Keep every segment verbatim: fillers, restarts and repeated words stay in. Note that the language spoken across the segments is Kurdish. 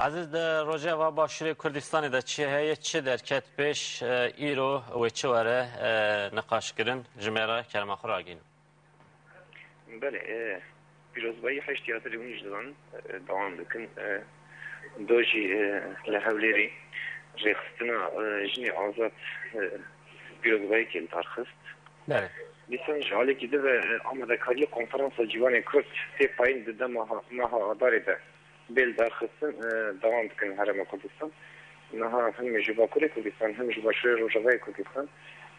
Ezîz, di Rojava Başûrê Kurdistanê de çi heye, çi derket pêş, e, îro wê çi were, e, niqaşkirin, ji me re kerema xwe ragihînin. Belê, e, pîrozbayî heştê Adarê hûn jî dizanin, e, dewam dikin. E, do jî, e, li Hewlêrê rêxistina, e, jinê azad, e, pîrozbayîkê li dar xist. Belê. Dîsan ji alekî din ve, e, amadekariyê konferansa Cîwanê Kurd tê payîn di dema ha-, meha Adarê de bê li dar xistin, e, dewam dikin li Herêma Kurdistan. Niha him ji Bakurê Kurdistan, him ji Başûrê Rojavayê Kurdistan,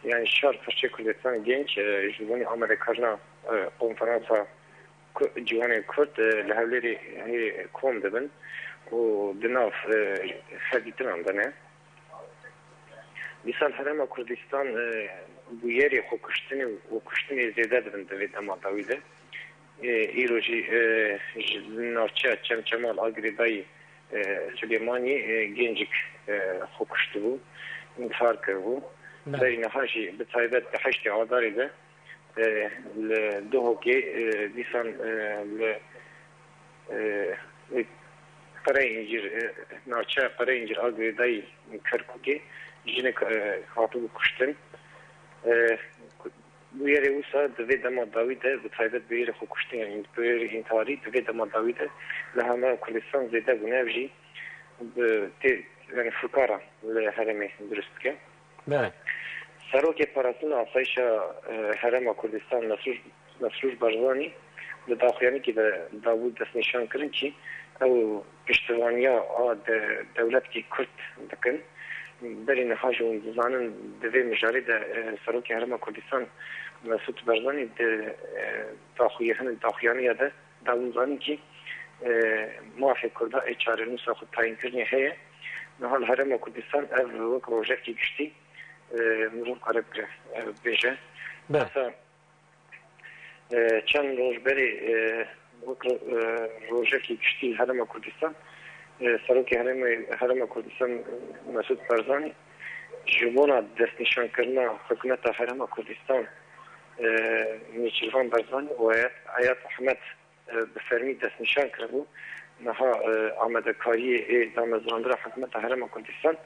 yanî şar parçeyê Kurdistan genç, e, ji bo amadekarina, e, konferansa Ku-, Cîwanê Kurd, e, li Hewlêrê hê kom dibin û di nav, e, hevdîtinan de ne. Dîsa li Herêma Kurdistan, e, bûyerê xwekuştinê û kuştinê zêde dibin di vê dema dawî de. E, îro jî, e, ji navçeya Çemçemal a girêdayî, e, Silêmaniyê, e, gencik, e, xwe kuştibû, întihar kiribû. Belê. Berî niha jî bi taybet di heştê Adarê de, e, li Duhokê, e, dîsan, e, li, e, li Qireyê Încîr, e, navçeya Qireyê Încîr a girêdayî Kerkûkê jinek, e, hatibû kuştin. E, bûyerê wisa di vê dema dawî de, bi taybet bûyerê xwekuştin, yanî bûyerê întiharî di vê dema dawî de li Herêma Kurdistan zêde bûne, ev jî bi tê, yanî fikara li herêmê dirust dike. Belê. Serokê Parastina Asayişa, e, Herêma Kurdistan Mesrûr, Mesrûr Barzanî di daxuyaniyekê de dabû destnîşan kirin kî ew piştevaniya a de, dewletkî Kurd dikin. Berî niha jî hûn dizanin di vê mijarê de, e, Serokê Herêma Kurdistan Mesûd Barzanî di, e, daxuye-, hin daxuyaniya de da hûn zanin kî, e, mafê Kurda ê çarenûsa xwe tayînkirinê heye. Niha li Herêma Kurdistan ev wek rojevkî giştî, e, mirov kare bigire, e, bêje. Be. Heta, e, çend roj berê, e, wek, e, rojevkî giştî li Herêma Kurdistan, e, Serokê Herêma, Herêma Kurdistan Mesûd Barzanî ji bona destnîşankirina hikûmeta Herêma Kurdistan, e, Nêçîrvan Barzanî û Eyad, Eyad Ehmed e, bi fermî destnîşan kiribû. Niha, e, amadekariyê ê damezrandina hikûmeta Herêma Kurdistan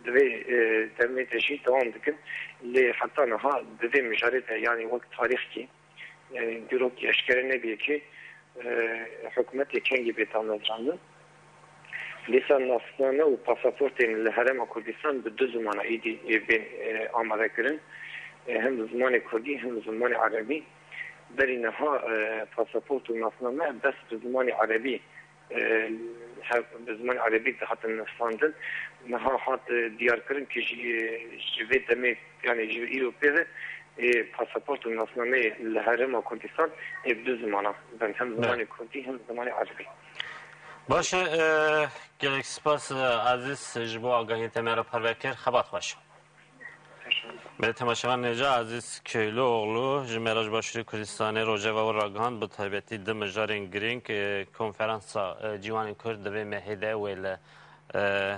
di vê, e, demê de jî dewam dikin. Lê heta niha di vê mijarê de, yanî wek tarîxkî, yanî dîrokî eşkere nebîye kî, e, hikûmetê kengî bê damezrandin. Dîsa nasname û pasaportên li Herêma Kurdistan bi du zimana êdî, e, bên, e, amade kirin. E, hem bi zimanê kurdî hem bi zimanê erebî. Berî niha, e, pasaport û nasname bes bi zimanê erebî, e, hev-, bi zimanê erebî dihatin nivîsandin. Niha hat, e, diyarkirin ku ji, ji vê demê, yanî ji îro pê ve, e, pasaport û nasnameyê li Herêma Kurdistan ê bi du zimana bin, hem zimanê kurdî hem zimanê erebî. Baş e, e, gelek spas, e, Ezîz, ji bo agahiyên te me re parve kir. Xebat xweş. Belê temaşevan, nêca Ezîz Köylüoğlu ji me re ji Başûrê Kurdistanê rojeva we ragihand, bi taybetî di mijarên girîng, e, konferansa, e, Ciwanên Kurd di vê mehê de wê li, e,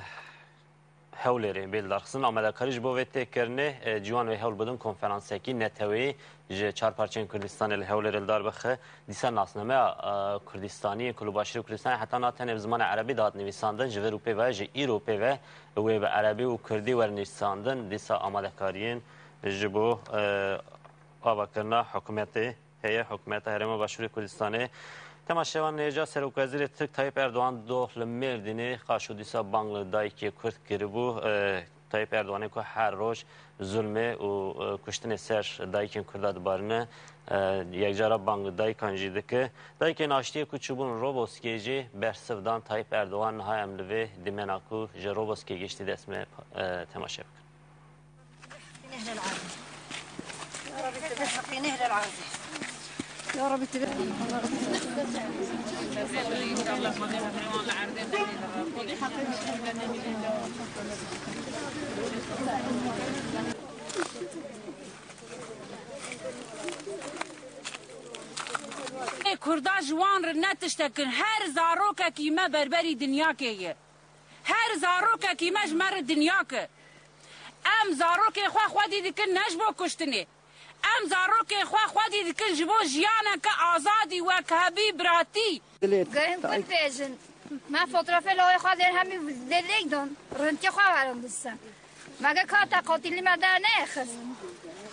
Hewlêrê bê lidarxistin. Amadekarî ji bo vê tê kirinê, e, ciwan wê hewl bidin konferansekî neteweyî ji çar parçeyên Kurdistanê li Hewlêrê li dar bixe. Dîsa nasnameya, e, Kurdistaniyê ku li Başûrê Kurdistanê heta niha tenê bi zimanê erebî dihat nivîsandin, ji vir û pê ve, ji îro pê ve wê bi erebî û kurdî were nivîsandin. Dîsa amadekariyên ji bo, e, avakirina hikûmetê heye, hikûmeta Herêma Başûrê Kurdistanê. Temaşevan, nêca Serokwezîrê Tirk Tayyip Erdoğan doh li Mêrdînê qaşo dîsa bang li dayikê Kurd kiribû. E, Tayyip Erdoğanê ku her roj zulmê û, e, kuştinê ser dayikên Kurda dibarine, e, yekcara bang li dayikan jî dike. Dayikên aştiyê ku çûbûn Roboskê jî bersiv dan. Tayyip Erdoğan niha em li vê dîmena ku ji Roboskê giştî dest me, e, temaşe bikin. Ê Kurda ji wan re ne tiştek in. Her zarokekî me berberî dinyakê ye. Her zarokekî me ji me re dinyak e. Em zarokê xwe xwedî dikin ne ji bo kuştinê. Em zarokê xwe xwedî dikin ji bo jiyaneke azadî, wekhevî, biratî. Dilê Guhên Kurd bêjin. Me fotoğrafê lawê xwe dên hemî lê lêk dan. Rindkê xwe werin dise. Me ge ka te qatilî me de neyexist.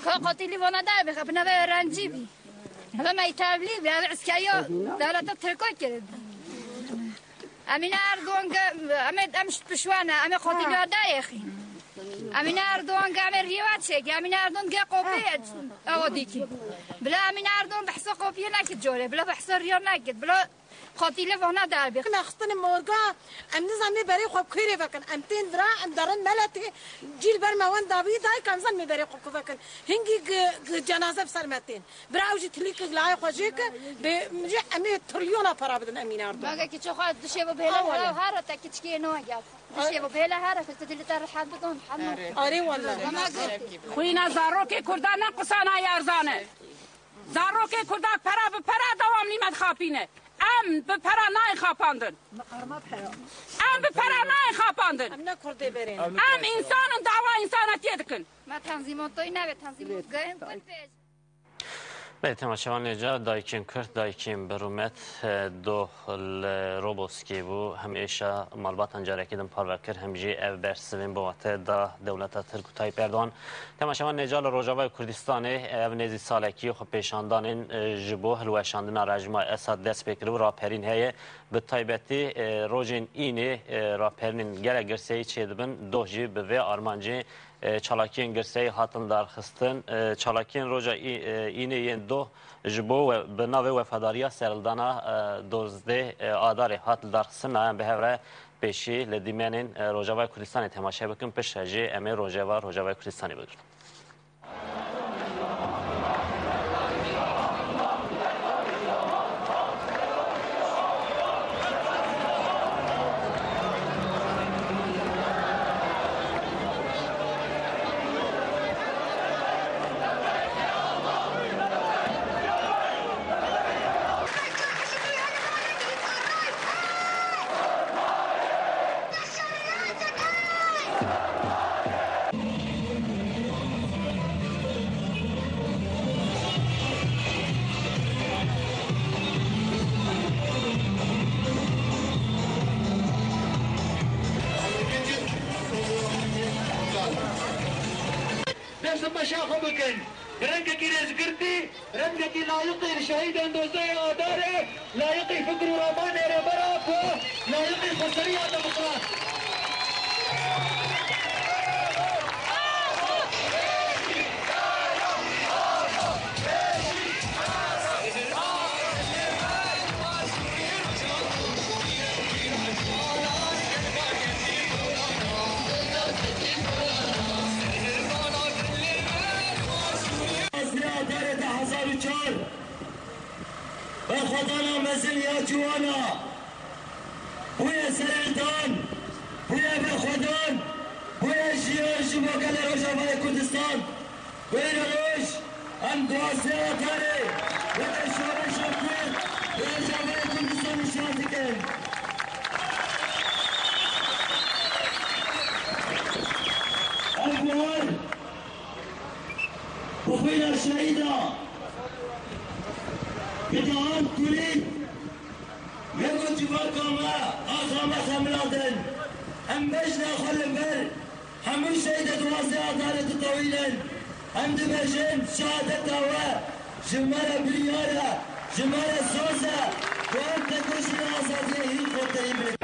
Ka qatilî vana de bixebine ve öğrenci bî. Heve me îtevlî bî. Heve iskeriya devleta Tirka kiribî. Emîne Erdoğan ge, em ê, em şt pişwene, em ê qatilî de yexî. Emîne Erdoğan ge, em ê rîye çêkî. Emîne Erdoğan ge qopê ewa dîkî. Bila Emîne Erdoğan behsa qopiyê nekit corê. Bila behsa riya nekit. Bila Xwetî li vana derbê. Nexistinê morga, em nizan mê berê xwe bi kêrê vekin. Em tên vira, em derin meletê, cîl ber me wen dawî dayik, em zan mê berê xwe ku vekin. Hingî gi, gi cenaze bi ser me tên. Bira ew jî tilî ki layê xwe jê ki, bê, jê em ê trilyona para bidin Emîne Erdoğan. Mege ki ço xwe dişê bu bêle Awale. Hera, hera te kiçikê no gel. Dişê bu bêle hera, ki tu dilê te rehet bidon, hemû. Arê wala. Ama gel. Xwîna zarokê Kurdan ne qisana yarzane. Zarokê Kurdan pera bi pera dewamlî me dixapîne. Em bi pera nayên xapandin. Em bi pera nayên xapandin. Em ne Kurdê berê ne. Em însan in, dawa însanetiyê dikin. Me tenzîmot toy nebe, tenzîmot gayên Kurd bêj. Belê, temaşevanê ca dayikên Kurd, dayikên bi rûmet, e, doh li Roboskê bû. Hem êşa malbatan carekî din parve kir, hem jî ev bersivên bi wate da dewleta Tirk û Tayyip Erdogan. Temaşevanê ca li Rojavayê Kurdistanê ev nêzî salekî xwepêşandanên, e, ji bo hilweşandina rejîma Esad dest pê kiribû, raperîn heye. Bi taybetî, e, rojên înê, e, raperînên gelek girseyî çêdibin, doh jî bi vê armancê, e, çalakiyên girseyî hatin darxistin. E, çalakiyên roja î-, e, înê yên doh ji bo we, bi navê Wefadariya Serhildana, e, dozdeh, e, Adarê hat lidarxistin. Nayan bi hev re pêşî li dîmenên, e, Rojavayê Kurdistanê temaşe bikin, piştre jî em ê rojeva Rojavayê Kurdistanê bigirin. Dest û meşa xwe bikin. Bi rengekî rêzgirtî, rengekî layiqî şehîdên dozdehê Adarê, layiqî fikr û ramanê Rêber Apo, layiqî xweseriya demokrat. Adarê du hezar û çar, berxwedana mezin ya ciwana, bûye serhildan, bûye berxwedan, bûye jiyar ji bo gelê Rojavayê Kurdistan. Wê roj em guazê Adarê weke şoreşa Kurd li Rojavayê Kurdistanê şand dikin. Ev buhar bi xwîna şehîda, bi dehan kurî, wê ku civaka me axa me xemiladin, em bejna xwe li ber hemû şehîdê guazê Adarê ditewînin. Em dibêjin şehadeta we ji me re biryar e, ji me re soz e ku em tekoşîna azadiyê hîn xorteyî bikin.